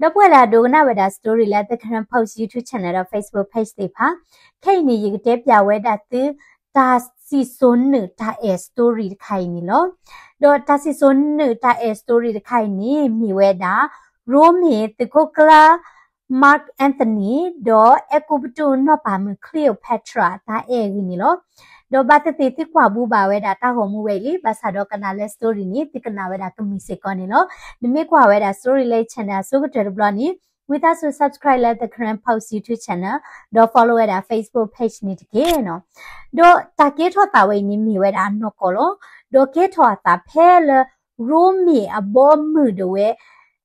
ဒီပုၢ်ဝဲၢ်လၢအဒိကနၣ်ဝဲဒၣ် story လၢ The Karen Post YouTube channel ဒီး Facebook page သ့ၣ်တဖၣ်, ခဲအံၤန့ၣ် ယကတဲပၠးဝဲဒၣ်သု တၢ်စံၣ်စိၤနုာ်တၢ်အဲၣ် story တခါအံၤန့ၣ်လီၤ. ဒီးတၢ်စံၣ်စိၤနုာ်တၢ်အဲၣ် story တခါအံၤန့ၣ် မ့ၢ်ဝဲဒၣ် ရိမ့ၤသုးခိၣ်ကျၢၢ် Mark Antony ဒီးအဲၤကူပတူးနီၢ်ပၤမုၣ် Cleopatra အတၢ်အဲၣ်အဂ့ၢ်န့ၣ်လီၤ. ဒီးဘၣ်သ့ၣ်သ့ၣ်သုကွၢ်ဘူးဘၣ်ဝဲဒၣ်တၢ်ဂီၤမူဝဲအံၤလံ, ဘၣ်ဆၣ်ဒီးကနၣ်လၢ story န့ၣ် သုကနၣ်ဝဲဒၣ်ကမုာ်စ့ၢ်ကီးန့ၣ်လီၤ. နမ့ၢ်ကွၢ်ဝဲဒၣ် story လၢ channel အဆိကတၢၢ်တဘျီန့ၣ် ဝံသးစူၤ subscribe လၢ The Karen Post YouTube channel ဒီး follow ဝဲဒၣ် Facebook page န့ၣ်တက့ၢ်နီၤ. ဒီးတၢ်ကဲထီၣ်သးဝဲအံၤန့ၣ်မ့ၢ်ဝဲဒၣ်အနီၢ်ကီၢ်လီၤ. ဒီးကဲထီၣ်အသးဖဲလၢ ရိမ့ၤအဘီအမုၢ်ဒၣ်ဝဲ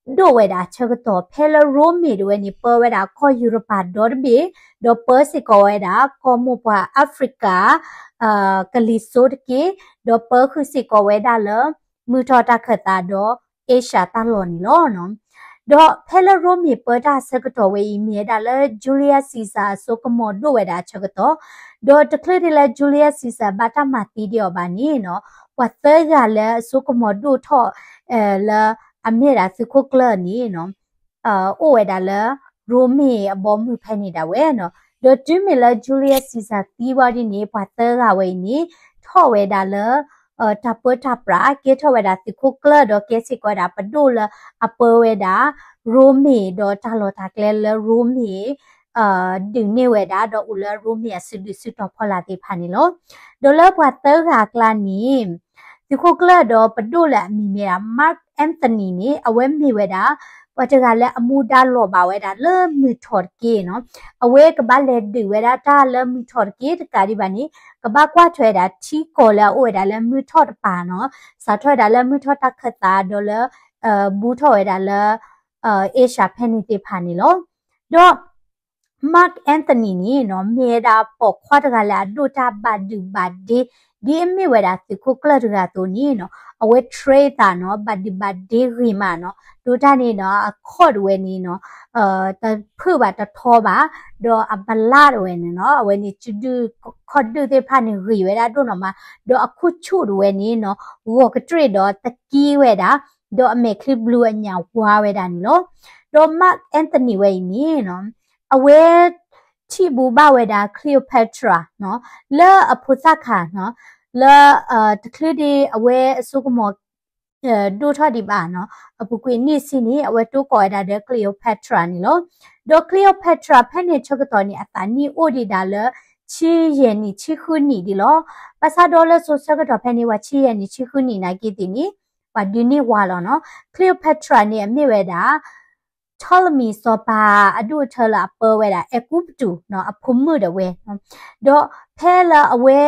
ဒိၣ်ဝဲဒၣ်အဆၢကတီၢ် ဖဲလၢရိမ့ၤဒၣ်ဝဲန့ၣ် ပၢဝဲဒၣ်ကီၢ်ယူရပၤဒီတဘ့ၣ်, ဒီးပၢစ့ၢ်ကီးဝဲဒၣ် ကီၢ်မိၢ်ပှၢ် Africa ကလံၤစိးတက့ၢ်, ဒီးပၢဃုာ်စ့ၢ်ကီးဝဲဒၣ်လၢ မုၢ်ထီၣ်တၢ်ခၢၣ်သးဒီး Asia တၢ်လီၢ်န့ၣ်လီၤ. ဒီးဖဲလၢရိမ့ၤပၢတၢ်အဆၢကတီၢ်ဝဲအံၤ မ့ၢ်ဝဲဒၣ်လၢ Julius Caesar အစိကမီၤဒိၣ်ဝဲဒၣ်အဆၢကတီၢ်, ဒီးတချုးဒ်လၢ Julius Caesar ဘၣ်တၢ်မၤသံဒံးအီၤဘၣ်န့ၣ်နီၤ, ပှၤသၢဂၤလၢအစိကမီၤဒိၣ်ထီၣ် လၢအမ့ၢ်ဝဲဒၣ်သုးခိၣ်ကျၢၢ်န့ၣ်နီၤ အိၣ်ဝဲဒၣ်လၢ ရိမ့ၤအဘီအမုၢ်ဖဲန့ၣ်ဒၣ်ဝဲနီၤ. ဒီးတုၤမ့ၢ်လၢ Julius Caesar သံဝံၤဒ်န့ၣ် ပှၤသၢဂၤဝဲအံၤန့ၣ် ထီၣ်ဝဲဒၣ်လၢ တၢ်ပၢတၢ်ပြး ကဲထီၣ်ဝဲဒၣ်သုးခိၣ်ကျၢၢ် ဒီးကဲစ့ၢ်ကီးဝဲဒၣ်ပဒိၣ်လၢအပၢဝဲဒၣ် ရိမ့ၤ ဒီးတၢ်လီၢ်တၢ်ကျဲလၢရိမ့ၤ ဒုးန့ၢ်ဝဲဒၣ် ဒီးအိၣ်လၢရိမ့ၤအစုဒုၣ်စုတီၤဖီလာ်သ့ၣ်တဖၣ်န့ၣ်လီၤ. ဒီးလၢပှၤသၢဂၤအကျါန့ၣ် သုးခိၣ်ကျၢၢ်ဒီးပဒိၣ်လၢအမံၤမ့ၢ်ဒၣ် Mark Antony န့ၣ် အဝဲမ့ၢ်ဝဲဒၣ် ပှၤတဂၤလၢအမူဒါလီၤဘၣ်ဝဲဒၣ်လၢမုၢ်ထီၣ်တက့ၢ်နီၤ. အဝဲကဘၣ်လဲၤဒုးဝဲဒၣ်တၢ်လၢမုၢ်ထီၣ်တက့ၢ် တကးဒံးဘၣ်န့ၣ် ကဘၣ်ကွၢ်ထွဲဝဲဒၣ်ထံကီၢ်လၢအအိၣ်ဝဲဒၣ်လၢမုၢ်ထီၣ်တပၤနီၤ, စးထီၣ်ဝဲဒၣ်လၢမုၢ်ထီၣ်တၢ်ခၢၣ်သးဒီးလၢ ဘူးထီၣ်ဝဲဒၣ်လၢ Asia ဖဲန့ၣ်သ့ၣ်တဖၣ်န့ၣ်လီၤ. ဒီး Mark Antony န့ၣ်နီၤ မ့ၢ်ဝဲဒၣ်ပိာ်ခွါတဂၤလၢအဒိၣ်တၢ်ဘၣ်ဒုးဘၣ်ဒ့ ဒ်အမ့ၢ်ဝဲဒၣ်သုးခိၣ်ကျၢၢ်တဂၤအသိးန့ၣ်နီၤ, အဝဲ train သးနီၤ ဘၣ်ဒုးဘၣ်ဒ့ဂ့ၤမးနီၤ, ဒိၣ်တၢ်န့ၣ်နီၤ အခီၣ်ဒၣ်ဝဲန့ၣ်နီၤ တဖုၣ်ဘၣ်တထီဘၣ်, ဒီးအပလၢ်ဒၣ်ဝဲန့ၣ်နီၤ အဝဲန့ၣ် စုဒုၣ်ခီၣ်ဒုၣ်သ့ၣ်တဖၣ်န့ၣ်ဂ့ၤဝဲဒၣ်ဒိၣ်နီၤမး, ဒီးအခိၣ်ဆူၣ်ဒၣ်ဝဲန့ၣ်နီၤ ဂီၤကတြ့ၣ်ဒီးသက့ဝဲဒၣ်, ဒီးအမဲာ်ချံဘျုးအညၣ်ဝါဝဲဒၣ်န့ၣ်လီၤ. ဒီး Mark Antony ဝဲအံၤန့ၣ်နီၤ အဝဲ ထံၣ်ဘူးဘၣ်ဝဲဒၣ် Cleopatra နီၤ လၢအဖိသၣ်ခါနီၤ လၢ တချုးဒံးအဝဲအစိကမီၤ ဒိၣ်ထီၣ်ဒံးဘၣ်နီၤ အပူၤကွံာ်နံၣ်ဆံန့ၣ် အဝဲတိကိးဝဲဒၣ်ဒီး Cleopatra န့ၣ်လီၤ. ဒီး Cleopatra ဖဲန့ၣ်ဆၢကတီၢ်န့ၣ် အသးနံၣ်အိၣ်ဒံးဒၣ်လၢ ဆံယဲၢ်နံၣ်ဆံဃုနံၣ်ဒံးလီၤ. ဘၣ်ဆၣ်ဒီးလၢစိၤဆၢကတီၢ်ဖဲန့ၣ် ပှၤဆံယဲၢ်နံၣ်ဆံဃုနံၣ်နာ်က့သ့ၣ်န့ၣ် ပှၤဒုးန့ၢ်ဝါလီၤနီၤ. Cleopatra န့ၣ် အမ့ၢ်ဝဲဒၣ် Ptolemy စီၤပၤအဒိၣ်အထၢလၢအပၢဝဲဒၣ် အဲၤကူပတူးနီၤ အဖိမုၣ်ဒၣ်ဝဲနီၤ. ဒီးဖဲလၢအဝဲ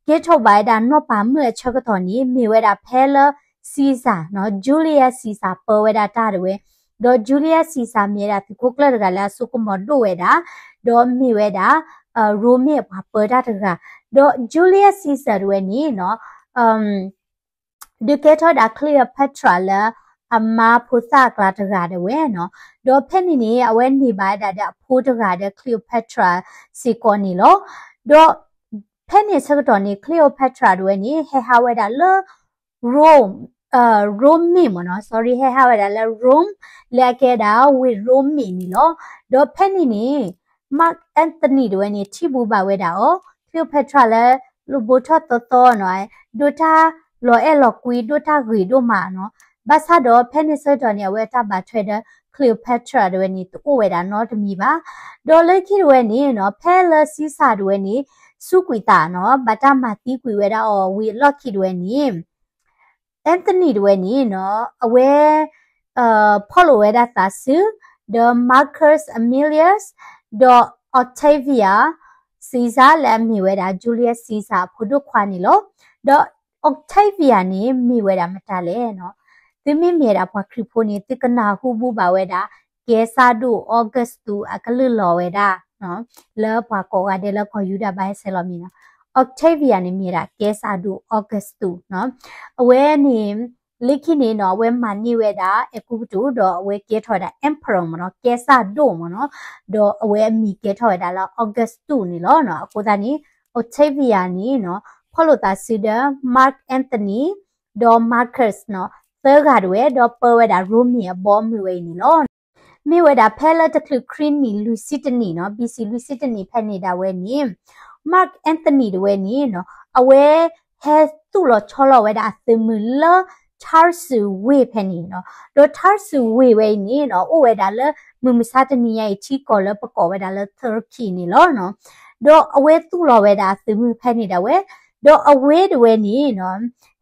ကဲထီၣ်ဘၣ်ဝဲဒၣ်နီၢ်ပၤမုၣ်အဆၢကတီၢ်န့ၣ် မ့ၢ်ဝဲဒၣ်ဖဲလၢ Caesar နီၤ Julius Caesar ပၢဝဲဒၣ်တၢ်ဒၣ်ဝဲ, ဒီး Julius Caesar မ့ၢ်ဝဲဒၣ်သုးခိၣ်ကျၢၢ်တဂၤလၢအစိကမီၤဒိၣ်ဝဲဒၣ်, ဒီးမ့ၢ်ဝဲဒၣ် ရိမ့ၤအပှၤပၢတၢ်တဂၤ, ဒီး Julius Caesar ဒၣ်ဝဲန့ၣ်နီၤ ဒုးကဲထီၣ်ဝဲဒၣ် Cleopatra လၢအမါဖိသၣ်အကျါတဂၤဒၣ်ဝဲနီၤ. ဒီးဖဲန့ၣ်န့ၣ် အဝဲန့ၢ်ဘၣ်ဝဲဒၣ်ဒီးအဖိတဂၤဒီး Cleopatra စ့ၢ်ကီးန့ၣ်လီၤ. ဒီးဖဲန့ၣ်ဆၢကတီၢ်န့ၣ် Cleopatra ဒၣ်ဝဲန့ၣ် ဟဲဟးဝဲဒၣ်လၢ Rome ရိမ့ၤမ့ၢ်နီၤ sorry ဟဲဟးဝဲဒၣ်လၢ Rome လၢအကဲဒၣ်ဝ့ၢ်ရိမ့ၤန့ၣ်လီၤ. ဒီးဖဲန့ၣ်န့ၣ် Mark Antony ဒၣ်ဝဲန့ၣ် ထံၣ်ဘူးဘၣ်ဝဲဒၣ်အီၤ Cleopatra လၢ လိၣ်ဘိထီၣ်သီသီနီၤ ဒိၣ်တၢ်လီၤအဲၣ်လီၤကွံ ဒိၣ်တၢ်ဂ့ၤဒိၣ်မးနီၤ. ဘၣ်ဆၣ်ဒီးဖဲန့ၣ်ဆၢကတီၢ်န့ၣ် အဝဲတၢ်ဘၣ်ထွဲဒီး Cleopatra ဒၣ်ဝဲန့ၣ် တအိၣ်ဝဲဒၣ်နီတမံၤဘၣ်. ဒီးလၢခံဒၣ်ဝဲန့ၣ်နီၤ ဖဲလၢ Caesar ဒၣ်ဝဲန့ၣ် စူးကွံာ်သးနီၤ ဘၣ်တၢ်မၤသံကွံာ်ဝဲဒၣ်အီၤဝံၤအလီၢ်ခံဒၣ်ဝဲန့ၣ် Antony တဝဲန့ၣ်နီၤ အဝဲ ဖီၣ်လိာ်ဝဲဒၣ်သးစု ဒီး Marcus Aemilius ဒီး Octavia Caesar လၢအမ့ၢ်ဝဲဒၣ် Julius Caesar အဖိဒိၣ်ခွါန့ၣ်လီၤ. ဒီး Octavia န့ၣ်မ့ၢ်ဝဲဒၣ်မတၤလဲၣ်နီၤ. သုမ့မ့ၢ်ဒၣ်ပှၤခရံာ်ဖိန့ၣ် သုကနၢ်ဟူဘူးဘၣ်ဝဲဒၣ် ကဲစၢ်ဒိၣ် Augustus အကလုၢ်လီၤဝဲဒၣ် လၢပှၤကိးဂၤဒဲးလၢကီၢ်ယူဒၤဘၣ်ဟဲဆဲးလီၤမံၤနီၤ. Octavia န့ၣ်မ့ၢ်ဝဲဒၣ်ကဲစၢ်ဒိၣ် Augustus နီၤ. အဝဲန့ၣ် လၢခံန့ၣ်နီၤ အဝဲမၤန့ၢ်ဝဲဒၣ် အဲၤကူပတူး ဒီးအဝဲကဲထီၣ်ဝဲဒၣ် emperor မ့ၢ်နီၤ ကဲစၢ်ဒိၣ်မ့ၢ်နီၤ. ဒီးအဝဲအမံၤကဲထီၣ်ဝဲဒၣ်လၢ Augustus န့ၣ်လီၤ. အဃိသတးန့ၣ် Octavia န့ၣ်နီၤ ဖီၣ်လိာ်သးစုဒီး Mark Antony ဒီး Marcus နီၤ သၢဂၤတဝဲ ဒီးပၢဝဲဒၣ်ရိမ့ၤအဘီအမုၢ်ဝဲအံၤန့ၣ်လီၤ. မ့ၢ်ဝဲဒၣ်ဖဲလၢတချုးခရံာ်နံၣ်လွံၢ်ဆံတနံၣ်နီၤ B C လွံၢ်ဆံတနံၣ်ဖဲန့ၣ်ဒၣ်ဝဲန့ၣ် Mark Antony တဝဲန့ၣ်နီၤ အဝဲဟဲသူၣ်လီၤဆီလီၤဝဲဒၣ်အသုးမုၢ်လၢ Tarsus ဝ့ၢ်ဖဲန့ၣ်နီၤ. ဒီး Tarsus ဝ့ၢ်ဝဲအံၤန့ၣ်နီၤ အိၣ်ဝဲဒၣ်လၢမုၢ်မဆါတနံၤညါအံၤထံကီၢ်လၢပကိးဝဲဒၣ်လၢ Turkey န့ၣ်လီၤနီၤ. ဒီးအဝဲသူၣ်လီၤဝဲဒၣ်အသုးမုၢ်ဖဲန့ၣ်ဒၣ်ဝဲ ဒီးအဝဲတဝဲန့ၣ်နီၤ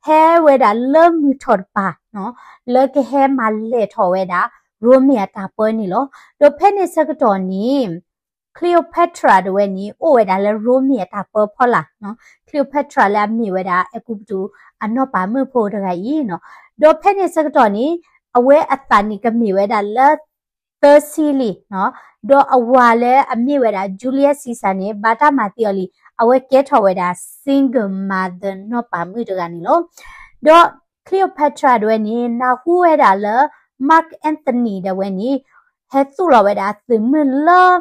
ဟဲဝဲဒၣ်လၢမုၢ်ထီၣ်တပၤနီၤ လၢကဟဲမၤလဲၢ်ထီၣ်ဝဲဒၣ် ရိမ့ၤအတၢ်ပၢန့ၣ်လီၤ. ဒီးဖဲန့ၣ်ဆၢကတီၢ်န့ၣ် Cleopatra တဝဲန့ၣ် အိၣ်ဝဲဒၣ်လၢရိမ့ၤအတၢ်ပၢဖီလာ်နီၤ. Cleopatra လၢအမ့ၢ်ဝဲဒၣ် အဲၤကူပတူးအနီၢ်ပၤမုၣ်ဖိတဂၤအံၤနီၤ. ဒီးဖဲန့ၣ်ဆၢကတီၢ်န့ၣ် အဝဲအသးန့ၣ်ကမ့ၢ်ဝဲဒၣ်လၢ သၢဆံလံနီၤ. ဒီးအဝၤလၢအမ့ၢ်ဝဲဒၣ် Julius Caesar န့ၣ် ဘၣ်တၢ်မၤသံအီၤလံ အဝဲကဲထီၣ်ဝဲဒၣ် single mother နီၢ်ပၤမုၣ်တဂၤန့ၣ်လီၤ. ဒီး Cleopatra တဝဲန့ၣ် နၢ်ဟူဝဲဒၣ်လၢ Mark Antony တဝဲန့ၣ် ဟဲသူၣ်လီၤဝဲဒၣ်အသုးမုၢ်လၢ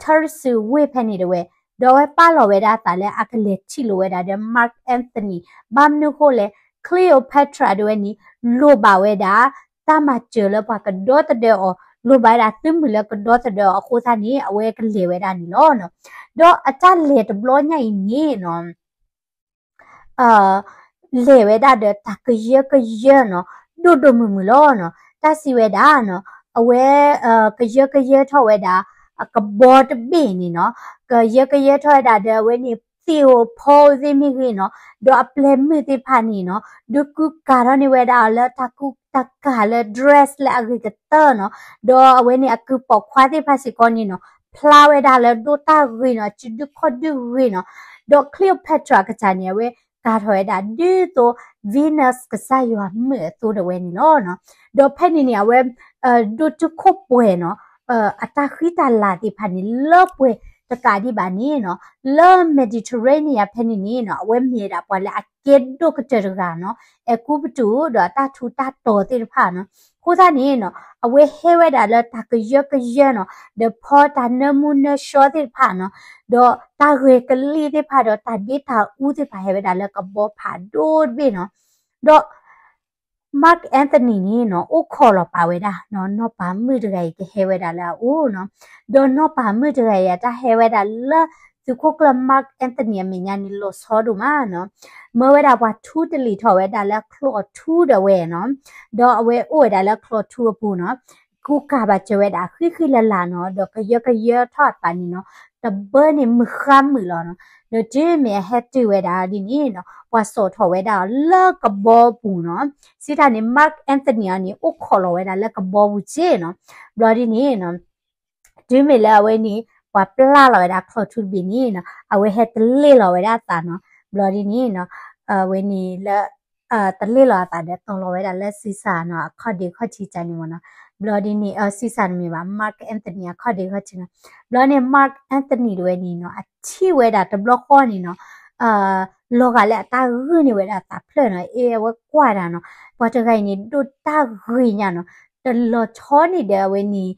Tarsus ဝ့ၢ်ဖဲန့ၣ်တဝဲ, ဒီးအဝဲပာ်လီၤဝဲဒၣ်အသးလၢအကလဲၤထံၣ်လိာ်ဝဲဒၣ်ဒီး Mark Antony, ဘၣ်မနုၤအဃိလဲၣ်, Cleopatra တဝဲန့ၣ် လိၣ်ဘၣ်ဝဲဒၣ် တၢ်မၤစၢၤလၢပှၤကဒီသဒၢအီၤ, လိၣ်ဘၣ်ဝဲဒၣ်သုးမုၢ်လၢကဒီသဒၢအီၤအဃိသတးန့ၣ် အဝဲကလဲၤဝဲဒၣ်န့ၣ်လီၤ. ဒီးအတၢ်လဲၤတဘျီညါအံၤန့ၣ်နီၤ လဲၤဝဲဒၣ်ဒီးတၢ်ကယၢကယၢနီၤ, ဒိၣ်ဒိၣ်မုၢ်မုၢ်လီၤနီၤ. တၢ်စံးဝဲဒၣ်နီၤ, အဝဲ ကယၢကယၢထီၣ်ဝဲဒၣ် ကဘီတဘ့ၣ်န့ၣ်နီၤ, ကယၢကယၢထီၣ်ဝဲဒၣ်ဒီးအဝဲန့ၣ် သ့ၣ်ဧိၤဖီဧိၤသ့ၣ်မ့ၢ်ဂ့ၤနီၤ, ဒီးအပျဲၤမုၣ်သ့ၣ်တဖၣ်န့ၣ်နီၤ, ဒုးကူကၤထီၣ်န့ၢ်ဝဲဒၣ်အီၤလၢတၢ်ကူတၢ်ကၤလၢ dress လၢအဂ့ၤကတၢၢ်နီၤ, ဒီးအဝဲန့ၣ်အကုၢ်ပိာ်ခွါသ့ၣ်တဖၣ်စ့ၢ်ကီးန့ၣ်နီၤ, ဖျါဝဲဒၣ်လၢဒိၣ်တၢ်ဂ့ၤနီၤ, စုဒုခီၣ်ဒုဂ့ၤနီၤ. ဒီး Cleopatra ကစၢ်န့ၣ် အဝဲကၤထီၣ်ဝဲဒၣ်ဒ်သိး Venus ကစၢ်ယွၤမုၣ်အသိးတဝဲန့ၣ်လီၤ. ဒီးဖဲန့ၣ်န့ၣ် အဝဲ ဒိၣ်တုာ်ခိၣ်ပှဲၤနီၤ, အတၢ်ဃံတၢ်လၤသ့ၣ်တဖၣ်န့ၣ် လၢပှဲၤတကးဒံးဘၣ်န့ၣ်နီၤ, လၢ Mediterranean ဖဲန့ၣ်န့ၣ်နီၤ, အဝဲမ့ၢ်ဝဲဒၣ်ပှၤလၢအကဲဒိၣ်ကတၢၢ်တဂၤနီၤ, အဲၤကူပတူး ဒီးအတၢ်ထူးတၢ်တီၤသ့ၣ်တဖၣ်နီၤ. အဃိသတးန့ၣ်နီၤ, အဝဲဟဲဝဲဒၣ်လၢတၢ်ကယၢကယၢနီၤ, ဒီးဖီတၢ်နၢမူနၢဆှီသ့ၣ်တဖၣ်နီၤ, ဒီးတၢ်ဂဲၤကလံၣ်သ့ၣ်တဖၣ် ဒီးတၢ်ဒ့တၢ်အူသ့ၣ်တဖၣ်ဟဲဝဲဒၣ်လၢကဘီဖးဒိၣ်တဘ့ၣ်နီၤ. ဒီး Mark Antony န့ၣ်နီၤ, အိၣ်ခိးလီၤပာ်ဝဲဒၣ်နီၤ, နီၢ်ပၤမုၣ်တဂၤအံၤကဟဲဝဲဒၣ်လၢအအိၣ်နီၤ. ဒီးနီၢ်ပၤမုၣ်တဂၤအံၤ အတၢ်ဟဲဝဲဒၣ်လၢသုးခိၣ်ကျၢၢ် Mark Antony အမဲာ်ညါန့ၣ် လီၤဆီဒိၣ်မးနီၤ. မၢဝဲဒၣ်ပှၤထူတလံာ်ထီၣ်ဝဲဒၣ်လၢချီၣ်ထူတဝဲနီၤ, ဒီးအဝဲအိၣ်ဝဲဒၣ်လၢချီၣ်ထူအပူၤနီၤ, ကူကၤဘၣ်စၢၤဝဲဒၣ်ဃံဃံလၤလၤနီၤ, ဒီးကယၢကယၢထီၣ်အသးန့ၣ်နီၤ, တဘၢန့ၣ်မုၢ်ဃါမုၢ်လီၤနီၤ. ဒီးတုၤမ့ၢ်အဟဲတုၤဝဲဒၣ်ဒ်န့ၣ်နီၤ, ပှၤစိာ်ထီၣ်ဝဲဒၣ်အီၤလၢကဘီပူၤနီၤ. စံးတၢ်န့ၣ် Mark Antony အီၤန့ၣ် အိၣ်ခိးလီၤဝဲဒၣ်လၢကဘီပူၤစ့ၢ်နီၤ. ဘျီဒ်န့ၣ်နီၤ, တုၤမ့ၢ်လၢအဝဲန့ၣ် ပှၤပျၢ်လီၤဝဲဒၣ်ချီၣ်ထူတဘ့ၣ်န့ၣ်နီၤ, အဝဲဟဲတလ့ၣ်လီၤဝဲဒၣ်အသးနီၤ. ဘျီဒ်န့ၣ်နီၤ, အဝဲန့ၣ်လၢ တလ့ၣ်လီၤအသးဒီး တီၤလီၤဝဲဒၣ်လၢ Caesar နီၤ, အခီၣ်ဒ့ခီၣ်ထံးကန့ၣ်မ့ၢ်နီၤ. ဘျီဒ်န့ၣ် Caesar တမ့ၢ်ဘၣ်, Mark Antony အခီၣ်ဒ့ခီၣ်ထံးနီၤ. ဘျီန့ၣ် Mark Antony တဝဲန့ၣ်နီၤ, အထံၣ်ဝဲဒၣ်တဘျီဃီန့ၣ်နီၤ, လီၤဂာ်လၢအတၢ်ဂုာ်န့ၢ်ဝဲဒၣ်သးဖျၢၣ်နီၤ. အ့ အဝဲကွၢ်ဒၣ်နီၤ, ပှၤတဂၤအံၤန့ၣ် ဒိၣ်တၢ်ဂ့ၤညါနီၤ, တလီၤဆီန့ၢ်ဒီးအဝဲန့ၣ်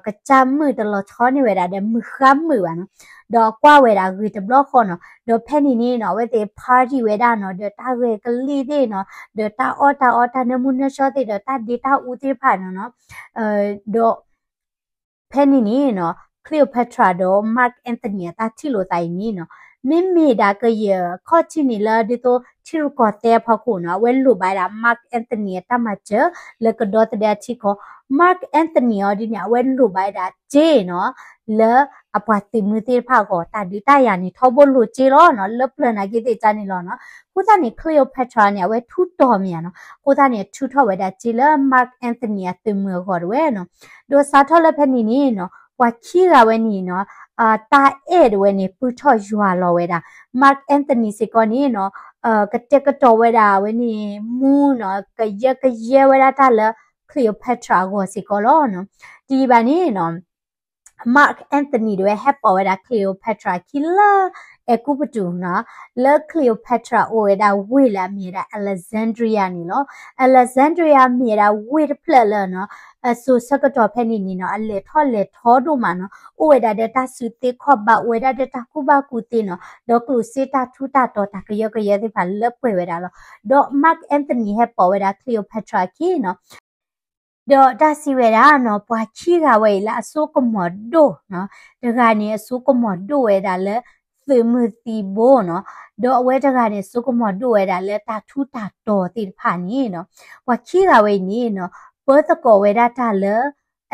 ကစၢ်မုၣ်, တလီၤဆီန့ၢ်ဝဲဒၣ်ဒီးမုၢ်ဃါမုၢ်ဘၣ်နီၤ. ဒီးအကွၢ်ဝဲဒၣ်ဂ့ၤတဘျီဃီနီၤ. ဒီးဖဲန့ၣ်န့ၣ်နီၤ, အဝဲသ့ၣ် party ဝဲဒၣ်နီၤ, ဒီးတၢ်ဂဲၤကလံၣ်သ့ၣ်နီၤ, ဒီးတၢ်အီၣ်တၢ်အီ တၢ်နၢမူနၢဆှီသ့ၣ် ဒီးတၢ်ဒ့တၢ်အူသ့ၣ်တဖၣ်နီၤနီၤ. ဒီး ဖဲန့ၣ်န့ၣ်နီၤ, Cleopatra ဒီး Mark Antony အတၢ်ထံၣ်လိာ်သးအံၤန့ၣ်နီၤ, မ့မ့ၢ်ဒၣ်ကယဲၢ်ခီၣ်ထံးန့ၣ်လၢဒ်သိးထံရူၢ်ကီၢ်သဲးအဖီခိၣ်နီၤ, အဝဲလိၣ်ဘၣ်ဝဲဒၣ် Mark Antony အတၢ်မၤစၢၤလၢကဒီသဒၢအထံကီၢ်. Mark Antony အီၤဒ်န့ၣ် အဝဲလိၣ်ဘၣ်ဝဲဒၣ်စ့နီၤ, လၢအပှၤသုးမုၢ်သ့ၣ်တဖၣ်အဂီၢ် တၢ်ဒုးတၢ်ယၤန့ၣ် ထီဘိလိၤစ့လီၤနီၤ, လၢပျၢၤနာ်က့သ့ၣ်တဖၣ်န့ၣ်လီၤနီၤ. အဃိသတးန့ၣ် Cleopatra န့ၣ် အဝဲထူးတီၤမ့ၢ်ဧါနီၤ. အဃိသတးန့ၣ် အထုးထီၣ်ဝဲဒၣ်စ့လၢ Mark Antony အသုးမုၢ်အဂီၢ်တဝဲနီၤ. ဒီးစးထီၣ်လၢဖဲန့ၣ်န့ၣ်နီၤ, ပှၤခံဂၤဝဲန့ၣ်နီၤ, တၢ်အဲၣ်တဝဲန့ၣ် ပုၢ်ထီၣ်ယွၤလီၤဝဲဒၣ်. Mark Antony စ့ၢ်ကီးန့ၣ်နီၤ, ကတဲာ်ကတီၤဝဲဒၣ်ဝဲန့ၣ် မူနီၤ, ကယၢကယဲဝဲဒၣ်တၢ်လၢ Cleopatra အဂီၢ်စ့ၢ်ကီးလီၤနီၤ. တယံာ်ဘၣ်န့ၣ်နီၤ Mark Antony တဝဲဟဲပိာ်ဝဲဒၣ် Cleopatra ခံလၢ အဲၤကူပတူးနီၤ, လၢ Cleopatra အိၣ်ဝဲဒၣ်ဝ့ၢ်လၢအမ့ၢ်ဝဲဒၣ် Alexandria န့ၣ်လီၤ. Alexandria မ့ၢ်ဝဲဒၣ်ဝ့ၢ်တဖျၢၣ်လၢနီၤ, အစိၤဆၢကတီၢ်ဖဲန့ၣ်န့ၣ်နီၤ, အလဲၤထီၣ်လဲၤထီဒိၣ်မးနီၤ, အိၣ်ဝဲဒၣ်ဒီးတၢ်စုသ့ခီၣ်ဘၣ်, အိၣ်ဝဲဒၣ်ဒီးတၢ်ကူၣ်ဘၣ်ကူၣ်သ့နီၤ, ဒီးကျိၣ်စ့တၢ်ထူးတၢ်တီၤ တၢ်ကယၢကယဲသ့ၣ်တဖၣ်လၢပှဲၤဝဲဒၣ်လီၤ. ဒီး Mark Antony ဟဲပိာ်ဝဲဒၣ် Cleopatra ခံနီၤ ဒီးတၢ်စံးဝဲဒၣ်နီၤ ပှၤခံဂၤဝဲအံၤလၢအစိကမီၤဒိၣ်နီၤ, တဂၤန့ၣ်အစိကမီၤဒိၣ်ဝဲဒၣ်လၢသုးမုၢ်သံဘိနီၤ, ဒီးအဝဲတဂၤန့ၣ်စိကမီၤဒိၣ်ဝဲဒၣ်လၢတၢ်ထူးတၢ်တီၤသ့ၣ်တဖၣ်န့ၣ်နီၤ, ပှၤခံဂၤဝဲအံၤန့ၣ်နီၤ ပၢသကိးဝဲဒၣ်တၢ်လၢ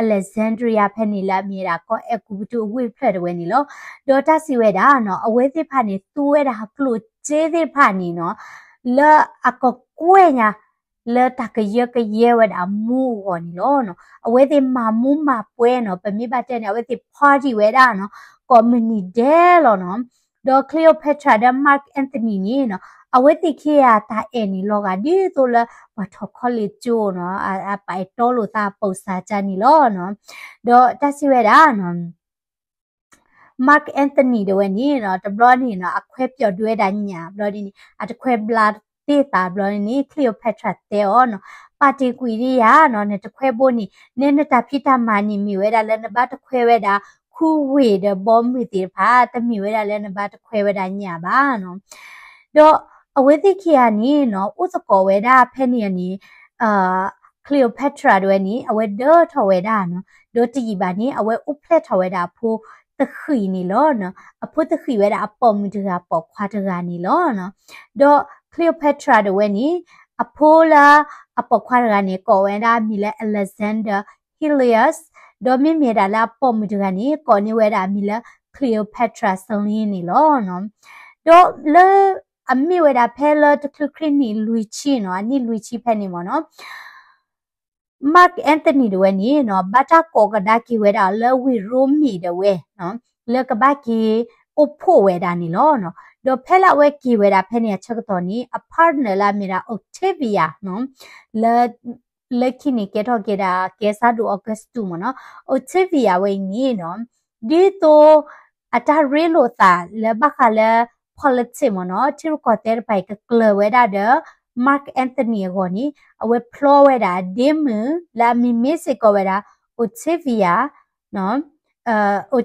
Alexandria ဖဲန့ၣ်လၢအမ့ၢ်ဝဲဒၣ်ကီၢ်အဲၤကူပတူးအဝ့ၢ်ဖျၢၣ်တဝဲန့ၣ်လီၤ. ဒီးတၢ်စံးဝဲဒၣ်နီၤ အဝဲသ့ၣ်တဖၣ်န့ၣ် သူဝဲဒၣ်ဟီၣ်ကျိၣ်စ့သ့ၣ်တဖၣ်န့ၣ်နီၤ လၢအကကွဲၢ်ညါ လၢတၢ်ကယၢကယဲဝဲဒၣ်မူအဂီၢ်န့ၣ်လီၤနီၤ. အဝဲသ့ၣ်မၤမူမၤပွဲနီၤ ပမ့ၢ်ဘၣ်တဲန့ၣ် အဝဲသ့ၣ် party ဝဲဒၣ်နီၤ ကိးမုၢ်နံၤဒဲးလီၤနီၤ. ဒီး Cleopatra ဒီး Mark Antony န့ၣ်နီၤ အဝဲသ့ၣ်ခံဂၤတၢ်အဲၣ်န့ၣ် လီၤဂာ်ဒ်သိးလၢပှၤထီၣ်ခီလ့ၣ်ကၠိနီၤ အပာ်အဲၣ်တီလိာ်သးအပိာ်စၢ်ကၢ်န့ၣ်လီၤနီၤ. ဒီးတၢ်စံးဝဲဒၣ်နီၤ Mark Antony တဝဲန့ၣ်နီၤ တဘျီန့ၣ်နီၤ အခွဲးပျီၣ်ဒုးဝဲဒၣ်ညၣ်ဘျီဒ်န့ၣ် အတခွဲးဘျါတ့ၢ်သးဘျီန့ၣ် Cleopatra တဲအီၤနီၤ ပာ်တ့ၢ်ကွံာ်ဒံးယၤနီၤ နတခွဲးဘိန့ၣ် နဲနတၢ်ဖံးတၢ်မၤန့ၣ် မ့ၢ်ဝဲဒၣ်လၢနဘၣ်တခွဲးဝဲဒၣ် ခူဝ့ၢ်ဒီးဘီမုၢ်သ့ၣ်တဖၣ် တမ့ၢ်ဝဲဒၣ်လၢနဘၣ်တခွဲးဝဲဒၣ်ညၣ်ဘၣ်နီၤ. ဒီးအဝဲသ့ၣ်ခံဂၤန့ၣ်နီၤ အိၣ်သကိးဝဲဒၣ်ဖဲန့ၣ်န့ၣ် Cleopatra တဝဲန့ၣ် အဝဲဒၢထီၣ်ဝဲဒၣ်နီၤ ဒီးတယံာ်ဘၣ်န့ၣ် အဝဲအိၣ်ဖျဲၣ်ထီၣ်ဝဲဒၣ်အဖိတဃံးန့ၣ်လီၤနီၤ. အဖိတဃံးဝဲဒၣ်အပိာ်မုၣ်တဂၤပိာ်ခွါတဂၤန့ၣ်လီၤနီၤ. ဒီး Cleopatra တဝဲန့ၣ် အဖိလၢအပိာ်ခွါတဂၤန့ၣ် ကိးဝဲဒၣ်အမံၤလၢ Alexander Helios ဒီးမ့မ့ၢ်ဒၣ်လၢအပိာ်မုၣ်တဂၤန့ၣ် ကိးန့ၢ်ဝဲဒၣ်အမံၤလၢ Cleopatra Selene န့ၣ်လီၤနီၤ. ဒီးလၢအမ့ၢ်ဝဲဒၣ်ဖဲလၢတချုးခရံာ်နံၣ်လွံၢ်ဆံနီၤ အနံၣ်လွံၢ်ဆံဖဲန့ၣ်မ့ၢ်နီၤ Mark Antony တဝဲန့ၣ်နီၤ ဘၣ်တၢ်ကိးကဒါက့ၤဝဲဒၣ်လၢဝ့ၢ်ရိမ့ၤတဝဲနီၤ လၢကဘၣ်က့ၤအိၣ်ဖှိၣ်ဝဲဒၣ်န့ၣ်လီၤနီၤ. ဒီးဖဲလၢအဝဲက့ၤဝဲဒၣ်ဖဲန့ၣ်အဆၢကတီၢ်န့ၣ် အ partner လၢအမ့ၢ်ဒၣ် Octavia နီၤ လၢ လၢခံန့ၣ်ကဲထီၣ်က့ၤဒၣ် ကဲစၢ်ဒိၣ် Augustus မ့ၢ်နီၤ Octavia ဝဲအံၤန့ၣ်နီၤ ဒ်သိးအတၢ်ရ့လိာ်သးလၢဘၣ်ဃးလၢ politics မ့ၢ်နီၤ ထံရူၢ်ကီၢ်သဲးတဖၣ်အံၤကကျၢၤဝဲဒၣ်ဒီး Mark Antony အဂီၢ်န့ၣ် အဝဲဖျီဝဲဒၣ်အဒ့မုၣ်လၢအမံၤမ့ၢ်စ့ၢ်ကီးဝဲဒၣ် Octavia နီၤ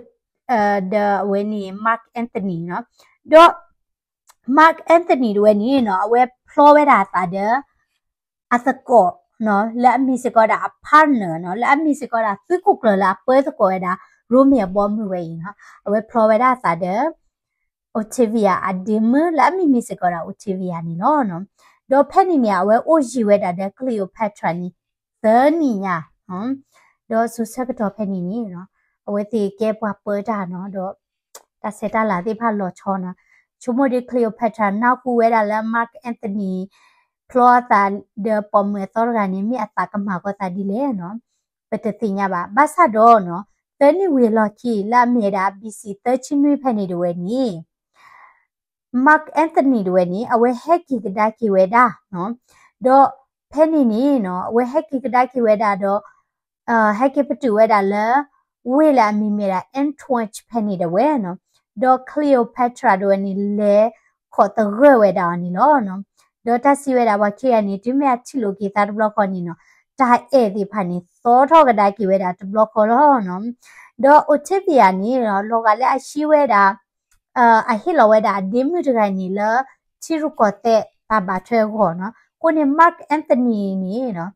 ဒီးအဝဲန့ၣ် Mark Antony နီၤ ဒီး Mark Antony တဝဲန့ၣ်နီၤ အဝဲဖျီဝဲဒၣ်အသးဒီး အသကိးနီၤ လၢအမ့ၢ်စ့ၢ်ကီးဒၣ်အ partner နီၤ လၢအမ့ၢ်စ့ၢ်ကီးဒၣ်သုးခိၣ်ကျၢၢ်လၢအပၢသကိးဝဲဒၣ် ရိမ့ၤအဘီမုၢ်ဝဲအံၤနီၤ အဝဲဖျီဝဲဒၣ်အသးဒီး Octavia အဒ့မုၣ်လၢအမံၤမ့ၢ်စ့ၢ်ကီးဒၣ် Octavia န့ၣ်လီၤနီၤ. ဒီးဖဲန့ၣ်န့ၣ် အဝဲအိၣ်ယံၤဝဲဒၣ်ဒီး Cleopatra န့ၣ် သၢနံၣ်ညါ ဒီးစိၤဆၢကတီၢ်ဖဲန့ၣ်န့ၣ်နီၤ အဝဲသ့ၣ်ကဲပှၤပၢတၢ်နီၤ ဒီးတၢ်ဆဲးတၢ်လၤသ့ၣ်တဖၣ်လီၤဆီနီၤ ဆိကမိၣ်ဒ် Cleopatra နၢ်ဟူဝဲဒၣ်လၢ Mark Antony ဖျီအသးဒီးပိာ်မုၣ်အသီတဂၤန့ၣ် မ့ၢ်အသးကမၤကီသးဒ်လဲၣ်နီၤ ပတသ့ၣ်ညါဘၣ်. ဘၣ်ဆၣ်ဒီးနီၤ သၢနံၣ်ဝံၤအလီၢ်ခံ လၢအမ့ၢ်ဝဲဒၣ် B C သၢဆံနွံဖဲန့ၣ်တဝဲန့ၣ် Mark Antony တဝဲန့ၣ် အဝဲဟဲက့ၤကဒါက့ၤဝဲဒၣ်နီၤ ဒီးဖဲန့ၣ်န့ၣ်နီၤ အဝဲဟဲက့ၤကဒါက့ၤဝဲဒၣ်ဒီး ဟဲက့ၤပတုာ်ဝဲဒၣ်လၢ ဝ့ၢ်လၢအမံၤမ့ၢ်ဒၣ် Antwerp ဖဲန့ၣ်တဝဲနီၤ ဒီး Cleopatra တဝဲန့ၣ် လဲၤခိးသဂၢၢ်ဝဲဒၣ်အီၤန့ၣ်လီၤနီၤ ဒီးတၢ်စံးဝဲဒၣ်ပှၤခံဂၤန့ၣ် တုၤမ့ၢ်အထံၣ်လိာ်က့ၤသးတဘျီဃီန့ၣ်နီၤ တၢ်အဲၣ်သ့ၣ်တဖၣ်န့ၣ် သီထီၣ်ကဒါက့ၤဝဲဒၣ်တဘျီဃီလီၤနီၤ ဒီး Octavia န့ၣ်နီၤ လီၤဂာ်လၢအဟံးဝဲဒၣ် အဟ့ၣ်လီၤဝဲဒၣ်အဒ့မုၣ်တဂၤန့ၣ်လၢ ထံရူၢ်ကီၢ်သဲးတၢ်ဘၣ်ထွဲအဂီၢ်နီၤ အဃိန့ၣ် Mark Antony န့ၣ်နီၤ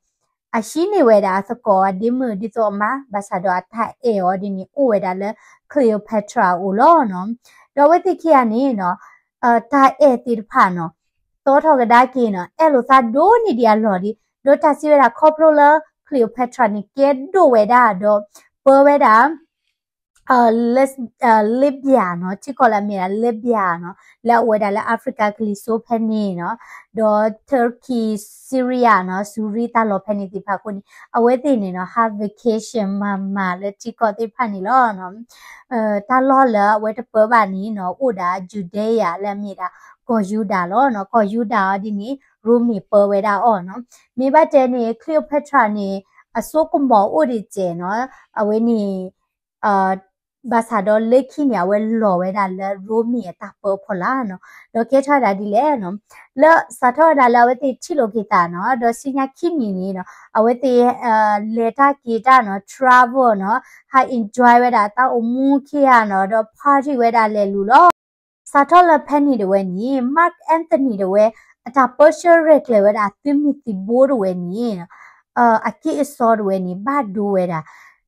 အဟံးန့ၢ်ဝဲဒၣ်အသကိးအဒ့မုၣ်ဒ်သိးအမါ ဘၣ်ဆၣ်ဒီးအတၢ်အဲၣ်အီၤဒ်န့ၣ် အိၣ်ဝဲဒၣ်လၢ Cleopatra အအိၣ်လီၤနီၤ ဒီးအဝဲသ့ၣ်ခံဂၤန့ၣ်နီၤ တၢ်အဲၣ်သ့ၣ်တဖၣ်နီၤ သီထီၣ်ကဒါက့ၤနီၤ အဲၣ်လိာ်သးဒိၣ်န့ၢ်ဒံးအလီၢ်ဒံး ဒီးတၢ်စံးဝဲဒၣ်ခီဖျိလၢ Cleopatra န့ၣ် ကဲဒိၣ်ဝဲဒၣ်ဒီး ပၢဝဲဒၣ် Libya နီၤ ထံကီၢ်လၢအမ့ၢ်ဒၣ် Libya နီၤ လၢအအိၣ်ဝဲဒၣ်လၢ Africa ကလံၤစိးဖဲန့ၣ်နီၤ ဒီး Turkey Syria နီၤ စူၤရံတၢ်လီၢ်ဖဲန့ၣ်သ့ၣ်တဖၣ်အဃိန့ၣ် အဝဲသ့ၣ်န့ၣ်နီၤ ဟး vacation မၤမၤလၢထံကီၢ်သ့ၣ်တဖၣ်န့ၣ်လီၤနီၤ တၢ်လီၢ်လၢအဝဲတပၢဘၣ်န့ၣ်နီၤ အိၣ်ဒၣ် Judea လၢအမ့ၢ်ဒၣ်ကီၢ်ယူဒၤလီၤနီၤ ကီၢ်ယူဒၤအီၤဒ်န့ၣ် ရိမ့ၤပၢဝဲဒၣ်အီၤနီၤ မ့ၢ်ဘၣ်တဲန့ၣ် Cleopatra န့ၣ် အစိကမီၤအိၣ်ဒံးစဲးနီၤ အဝဲန့ၣ် ဘၣ်ဆၣ်ဒီးလၢခံန့ၣ် အဝဲလီၤဝဲဒၣ်လၢရိမ့ၤအတၢ်ပၢအဖီလာ်နီၤ ဒီးကဲထီၣ်ဝဲဒၣ်ဒ်လဲၣ်နီၤ လၢစးထီၣ်ဝဲဒၣ်လၢအဝဲသ့ၣ်ထံၣ်လိာ်က့ၤသးနီၤ ဒီးဆူညါခံနံၣ်န့ၣ်နီၤ အဝဲသ့ၣ် လဲၤတၢ်က့ၤတၢ်နီၤ travel နီၤ ဟး enjoy ဝဲဒၣ်တၢ်အိၣ်မူခံဂၤနီၤ ဒီး party ဝဲဒၣ်လဲၤလူၤလီၤ စးထီၣ်လၢဖဲန့ၣ်တဝဲန့ၣ် Mark Antony တဝဲ အတၢ်ပၢဆှၢရဲၣ်ကျဲၤဝဲဒၣ်သုးမုၢ်သံၣ်ဘိတဝဲန့ၣ် အက့ၢ်အစီတဝဲန့ၣ် ဘၣ်ဒိဝဲဒၣ်,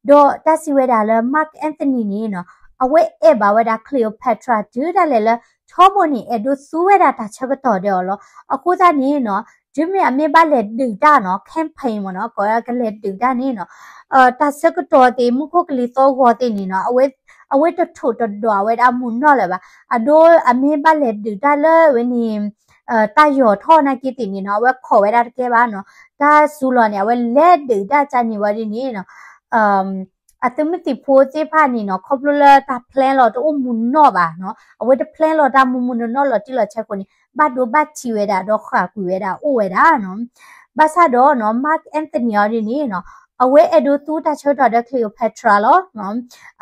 ဒီးတၢ်စံးဝဲဒၣ်လၢ Mark Antony န့ၣ်နီၤ အဝဲအဲၣ်ဘၣ်ဝဲဒၣ် Cleopatra တုၤဒၣ်လဲာ်လၢ ထီဘိန့ၣ် အဲၣ်ဒိးသူဝဲဒၣ်တၢ်ဆၢကတီၢ်ဒီးအီၤလီၤ. အဃိသတးန့ၣ်နီၤ တုၤမ့ၢ်အမ့ၢ်ဘၣ်လဲၤဒုးတၢ်နီၤ campaign မ့ၢ်နီၤ ကလဲၤဒုးတၢ်န့ၣ်နီၤ တၢ်ဆၢကတီၢ်သ့ၣ် မူခိၣ်ကလံၤသီဂီၤသ့ၣ်န့ၣ်နီၤ အဝဲတထိၣ်တဒွးဝဲဒၣ်မုၢ်နီၢ်လၢၤဘၣ်. အဒိ အမ့ၢ်ဘၣ်လဲၤဒုးတၢ်လၢဝဲန့ၣ် တၢ်ယီၤထီၣ်နာ်က့သ့ၣ်န့ၣ်နီၤ အဝဲခိးဝဲဒၣ်တကဲဘၣ်နီၤ တၢ်စူၤလီၤန့ၣ် အဝဲလဲၤဒုးတၢ်ကန့ၣ်ဝဲဒ်န့ၣ်နီၤ အသုးမုၢ်သံၣ်ဖိသ့ၣ်တဖၣ်န့ၣ်နီၤ ခီဖျိလၢတၢ် plan လီၤတအိၣ်မုၢ်နီၢ်ဘၣ်နီၤ အဝဲတ plan လီၤတၢ်မုၢ်မုၢ်နီၢ်နီၢ်လီၤတံၢ်လီၤဆဲးအဃိန့ၣ် ဘၣ်ဒိဘၣ်ထံးဝဲဒၣ်ဒီးဃၣ်ကွံာ်ဝဲဒၣ်အိၣ်ဝဲဒၣ်နီၤ. ဘၣ်ဆၣ်ဒီးနီၤ Mark Antony အီၤဒ်န့ၣ်နီၤ အဝဲအဲၣ်ဒိးသူတၢ်ဆၢကတီၢ်ဒီး Cleopatra လီၤ.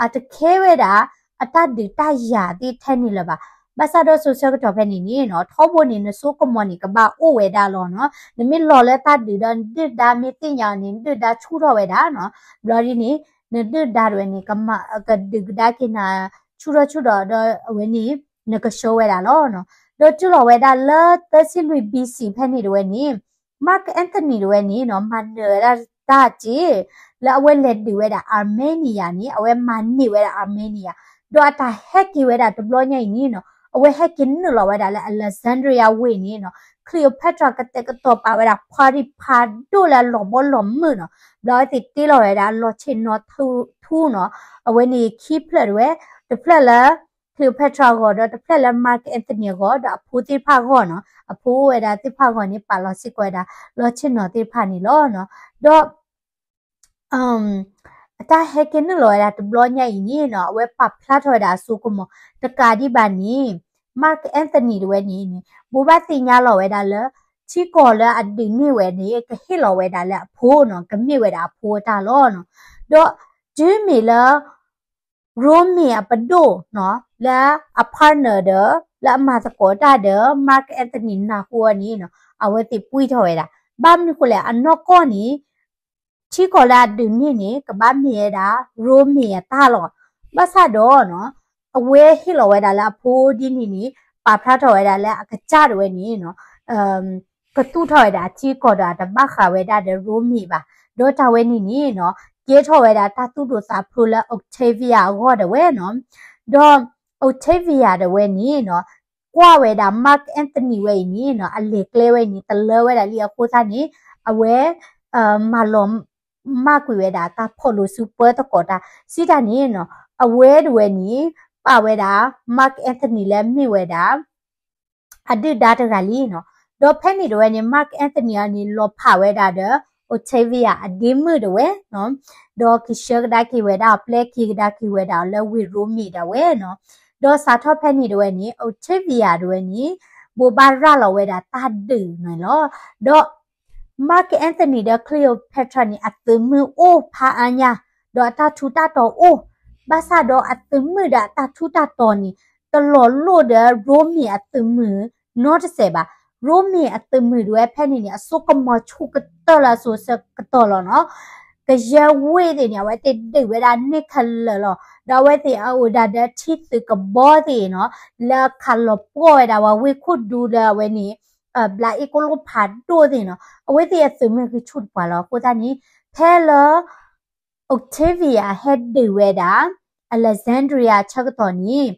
အတခဲဝဲဒၣ် အတၢ်ဒုးတၢ်ယၤသ့ၣ်ထဲန့ၣ်လၢၤဘၣ်. ဘၣ်ဆၣ်ဒီးစိၤဆၢကတီၢ်ဖဲန့ၣ်န့ၣ်နီၤ ထီဘိန့ၣ် နစိကမီၤန့ၣ် ကဘၣ်အိၣ်ဝဲဒၣ်လီၤနီၤ. နမ့ၢ်လီၤလၢတၢ်ဒုးဒီး နဒုၣ်ဒါမ့ၢ်သ့ၣ်ညါအီၤန့ၣ် နဒုၣ်ဒါဆူၣ်ထီၣ်ဝဲဒၣ်နီၤ. ဘျီဒ်န့ၣ် နဒုၣ်ဒါတဝဲန့ၣ် ကမၤ ကဒုးကဒါက့ၤနၤ ဆူၣ်ထီၣ်ဆူၣ်ထီၣ်ဒီးအဝဲန့ၣ် နကဆှၢဝဲဒၣ်လီၤနီၤ. ဒီးတုၤလီၤဝဲဒၣ်လၢသၢဆံလွံၢ် B C ဖဲန့ၣ်တဝဲန့ၣ် Mark Antony တဝဲန့ၣ်နီၤ မၤနၢၤဝဲဒၣ်တၢ်က့ၢ် လၢအဝဲလဲၤဒုးဝဲဒၣ် Armenia န့ၣ် အဝဲမၤန့ၢ်ဝဲဒၣ် Armenia ဒီးအတၢ်ဟဲက့ၤဝဲဒၣ်တဘျီညါအံၤန့ၣ်နီၤ အဝဲဟဲက့ၤနုာ်လီၤဝဲဒၣ်လၢ Alexandria ဝ့ၢ်န့ၣ်နီၤ Cleopatra ကတဲာ်ကတီၤပာ်ဝဲဒၣ် party ဖးဒိၣ်လၢအလီၤဘီလီၤမုၢ်နီၤ ဘျီအဝဲသ့ၣ်တ့လီၤဝဲဒၣ်လီၤဆ့ၣ်နီၤထူနီၤ အဝဲန့ၣ်ခံဖျၢၣ်တဝဲ တဖျၢၣ်လၢ Cleopatra အဂီၢ် ဒီးတဖျၢၣ်လၢ Mark Antony အဂီၢ် ဒီးအဖိသ့ၣ်တဖၣ်အဂီၢ်နီၤ အဖိအိၣ်ဝဲဒၣ်သ့ၣ်တဖၣ်အဂီၢ်န့ၣ် ပာ်လီၤစ့ၢ်ကီးဝဲဒၣ် လီၤဆ့ၣ်နီၤသ့ၣ်တဖၣ်န့ၣ်လီၤနီၤ. ဒီး အတၢ်ဟဲက့ၤနုာ်လီၤဝဲဒၣ်တဘျီညါအံၤန့ၣ်နီၤ အဝဲပာ်ဖျါထီၣ်ဝဲဒၣ်အစိကမီၤ တကးဒံးဘၣ်န့ၣ် Mark Antony တဝဲန့ၣ်န့ၣ် ဘိးဘၣ်သ့ၣ်ညါလီၤဝဲဒၣ်လၢ ထံကီၢ်လၢအဒုးန့ၢ်ဝဲန့ၣ် ကဟ့ၣ်လီၤဝဲဒၣ်လၢအဖိနီၤ ကမ့ၢ်ဝဲဒၣ်အဖိအတၢ်လီၤနီၤ. ဒီးတုၤမ့ၢ်လၢ ရိမ့ၤအပဒိၣ်နီၤ လၢအ partner ဒီး လၢအမၤသကိးတၢ်ဒီး Mark Antony နၢ်ဟူအီၤန့ၣ်နီၤ အဝဲသ့ၣ်ပှံၢ်ထီၣ်ဝဲဒၣ် ဘၣ်မနုၤဃိလဲၣ် အနီၢ်ကီၢ်န့ၣ် ထံကီၢ်လၢအဒုးန့ၢ်န့ၣ် ကဘၣ်မ့ၢ်ဝဲဒၣ် ရိမ့ၤအတၢ်လီၤ. ဘၣ်ဆၣ်ဒီးနီၤ အဝဲဟ့ၣ်လီၤဝဲဒၣ်လၢအဖိဒ်န့ၣ်န့ၣ် ပာ်ဖျါထီၣ်ဝဲဒၣ်လၢအကစၢ်တဝဲန့ၣ်နီၤ ကသူၣ်ထီၣ်ဝဲဒၣ်အထံကီၢ်ဒီး အတဘၣ်ဃးဝဲဒၣ်ဒီးရိမ့ၤဘၣ်. ဒီးတၢ်ဝဲန့ၣ်န့ၣ်နီၤ ကဲထီၣ်ဝဲဒၣ်တၢ်သူၣ်ဒိၣ်သးဖျိးလၢ Octavia အဂီၢ်တဝဲနီၤ. ဒီး Octavia တဝဲန့ၣ်နီၤ ကွၢ်ဝဲဒၣ် Mark Antony ဝဲအံၤန့ၣ်နီၤ အလဲၤကျဲဝဲအံၤန့ၣ် တလၢဝဲဒၣ်လံအဃိသတးန့ၣ် အဝဲ မၤလီၤ မၢ်ကွံာ်ဝဲဒၣ်တၢ်ဖီၣ်လိာ်စုပၢသကိးတၢ် စံးတၢ်န့ၣ်နီၤ အဝဲတဝဲန့ၣ် ပာ်ဝဲဒၣ် Mark Antony လၢမ့ၢ်ဝဲဒၣ် အဒုၣ်ဒါတဂၤလံနီၤ. ဒီးဖဲန့ၣ်တဝဲန့ၣ် Mark Antony အံၤန့ၣ် လီၤဖးဝဲဒၣ်ဒီး Octavia အဒ့မုၣ်တဝဲနီၤ. ဒီးကဆှၢကဒါက့ၤဝဲဒၣ်အီၤ ပျဲက့ၤကဒါက့ၤဝဲဒၣ်အီၤလၢဝ့ၢ်ရိမ့ၤဒၣ်ဝဲနီၤ. ဒီးစးထီၣ်ဖဲန့ၣ်တဝဲန့ၣ် Octavia တဝဲန့ၣ် ဘိးဘၣ်ရၤလီၤဝဲဒၣ်တၢ်ဒုးန့ၣ်လီၤ. ဒီး Mark Antony ဒီး Cleopatra န့ၣ် အသုးမုၢ်အိၣ်ဖးအါညါ, ဒီးအတၢ်ထူးတၢ်တီၤအိၣ်, ဘၣ်ဆၣ်ဒီးအသုးမုၢ်ဒီးအတၢ်ထူးတၢ်တီၤန့ၣ် တလီၤလိၣ်ဒီးရိမ့ၤအသုးမုၢ်နီတစဲးဘၣ်. ရိမ့ၤအသုးမုၢ်တဝဲဖဲန့ၣ်န့ၣ် အစိကမီၤဆူၣ်ကတၢၢ်လၢအစိၤဆၢကတီၢ်လီၤနီၤ. ကယဲၢ်ဝ့ၢ်သ့ၣ်န့ၣ် အဝဲသ့ၣ်ဒုးဝဲဒၣ်န့ၢ်ခဲလၢာ်လီၤ. ဒီးအဝဲသ့ၣ်အအိၣ်ဒၣ်ဒီးထံသုးကဘီသ့ၣ်နီၤ, လၢခးလီၤပှီၢ်ဝဲဒၣ်ဝဲဝ့ၢ်ခိၣ်ဒူလၢအဝဲန့ၣ် ဘျးအ့ၣ်ကိလိၣ်ဖးဒိၣ်သ့ၣ်နီၤ, အဝဲသ့ၣ်အသုးမုၢ်ဂံၢ်ဆူၣ်တပှၤလီၤ. အဃိသတးန့ၣ် ဖဲလၢ Octavia ဟဲဒုးဝဲဒၣ် Alexandria ဆၢကတီၢ်န့ၣ်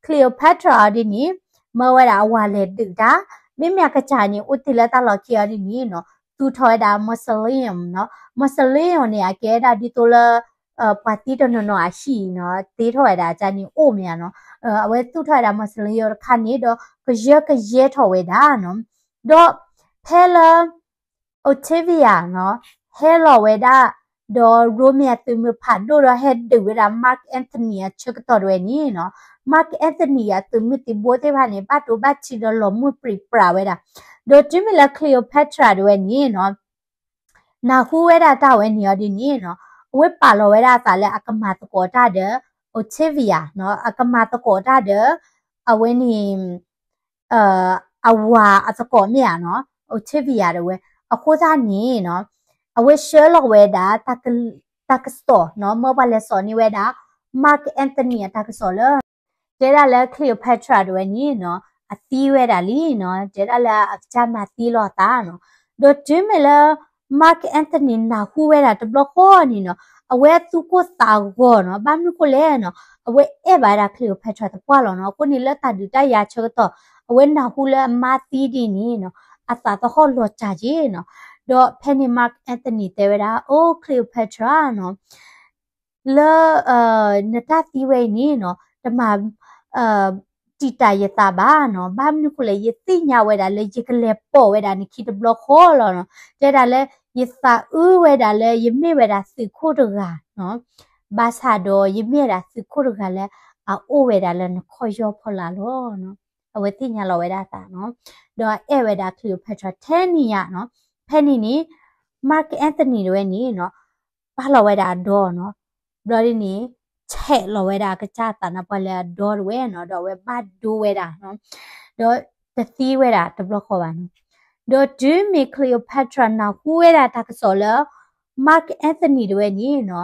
Cleopatra အီၤဒ်န့ၣ် မၢဝဲဒၣ်အဝၤလဲၤဒုးတၢ်, မ့မ့ၢ်အကစၢ်န့ၣ် အိၣ်တ့ၢ်လၢတၢ်လီၢ်ခံအီၤဒ်န့ၣ်နီၤ, သူၣ်ထီၣ်ဝဲဒၣ် mausoleum နီၤ, mausoleum န့ၣ် အကဲဝဲဒၣ်ဒ်သိးလၢ ပှၤသံတနီၤနီၤအဟံၣ်နီၤ, တ့ထီၣ်ဝဲဒၣ်အကါန့ၣ်အိၣ်မ့ၢ်ဧါနီၤ, အဝဲသူၣ်ထီၣ်ဝဲဒၣ် mausoleum တခါန့ၣ်ဒီး ကယၢကယဲထီၣ်ဝဲဒၣ်နီၤ, ဒီးဖဲလၢ Octavia နီၤ, ဟဲလီၤဝဲဒၣ် ဒီးရိမ့ၤအသုးမုၢ်ဖးဒိၣ်ဒီးဟဲဒုးဝဲဒၣ် Mark Antony အဆၢကတီၢ်တဝဲန့ၣ်နီၤ, Mark Antony အသုးမုၢ်သံၣ်ဘိသ့ၣ်တဖၣ်န့ၣ် ဘၣ်ဒိဘၣ်ထံးဒီးလီၤမုၢ်ပြံပြါဝဲဒၣ်, ဒီးတုၤမ့ၢ်လၢ Cleopatra တဝဲန့ၣ်နီၤ နၢ်ဟူဝဲဒၣ်တၢ်ဝဲန့ၣ်အီၤဒ်န့ၣ်နီၤ, အဝဲပာ်လီၤဝဲဒၣ်အသးလၢအကမၤသကိးတၢ်ဒီး Octavia နီၤ, အကမၤသကိးတၢ်ဒီး အဝဲန့ၣ် အဝၤအသကိးမ့ၢ်ဧါနီၤ, Octavia တဝဲ, အဃိသတးန့ၣ်နီၤ, အဝဲဆှၢလီၤဝဲဒၣ် တၢ်ကစီၣ်နီၤ, မၢပှၤလဲၤစိာ်န့ၢ်ဝဲဒၣ် Mark Antony အတၢ်ကစီၣ်လၢ တဲဒၣ်လၢ Cleopatra တဝဲန့ၣ်နီၤ, အသံဝဲဒၣ်လံနီၤ, တဲဒၣ်လၢအကစၢ်မၤသံလီၤအသးနီၤ, ဒီးတုၤမ့ၢ်လၢ Mark Antony နၢ်ဟူဝဲဒၣ်တဘျီဃီန့ၣ်နီၤ အဝဲအသူၣ်ကိၢ်သးဂီၤနီၤ ဘၣ်မနုၤဃိလဲၣ်နီၤ အဝဲအဲၣ်ဘၣ်ဝဲဒၣ် Cleopatra သပှၢ်လီၤနီၤ. အဃိန့ၣ် လၢတၢ်ဒုးတၢ်ယၤဆၢကတီၢ် အဝဲနၢ်ဟူလၢအမါသံဒ်န့ၣ်နီၤ အသးသဟီၣ်လီၤစၢ်က့နီၤ. ဒီးဖဲန့ၣ် Mark Antony တဲဝဲဒၣ် အိ Cleopatra နီၤ လၢ နတၢ်သံဝဲအံၤန့ၣ်နီၤ တမၤ တံာ်တာ်ယသးဘၣ်နီၤ. ဘၣ်မနုၤဃိလဲၣ် ယသ့ၣ်ညါဝဲဒၣ်လၢယကလဲၤပိာ်ဝဲဒၣ်နခံတဘျီဃီလီၤနီၤ. တဲဒၣ်လၢ ယသးအုးဝဲဒၣ်လၢယမ့ၢ်ဝဲဒၣ်သုးခိၣ်တဂၤနီၤ ဘၣ်ဆၣ်ဒီးယမ့ၢ်ဝဲဒၣ်သုးခိၣ်တဂၤလၢအအိၣ်ဝဲဒၣ်လၢနခီၣ်ယီၢ်ဖီလာ်လီၤနီၤ. အဝဲသ့ၣ်ညါလီၤဝဲဒၣ်အသးနီၤ ဒီးအဲၣ်ဝဲဒၣ် Cleopatra ထဲန့ၣ်ယါနီၤ. ဖဲန့ၣ်န့ၣ် Mark Antony တဝဲန့ၣ်နီၤ ပာ်လီၤဝဲဒၣ်အဒီနီၤ. ဘျီဒ်န့ၣ် ဆဲးလီၤဝဲဒၣ်အကစၢ်အသးနါပှၢ်လၢအဒီတဝဲနီၤ ဒီးအဝဲဘၣ်ဒိဝဲဒၣ်နီၤ ဒီးတသံဝဲဒၣ်တဘျီဃီဘၣ်နီၤ. ဒီးတုၤမ့ၢ် Cleopatra နၢ်ဟူဝဲဒၣ်တၢ်ကစီၣ်လၢ Mark Antony တဝဲန့ၣ်နီၤ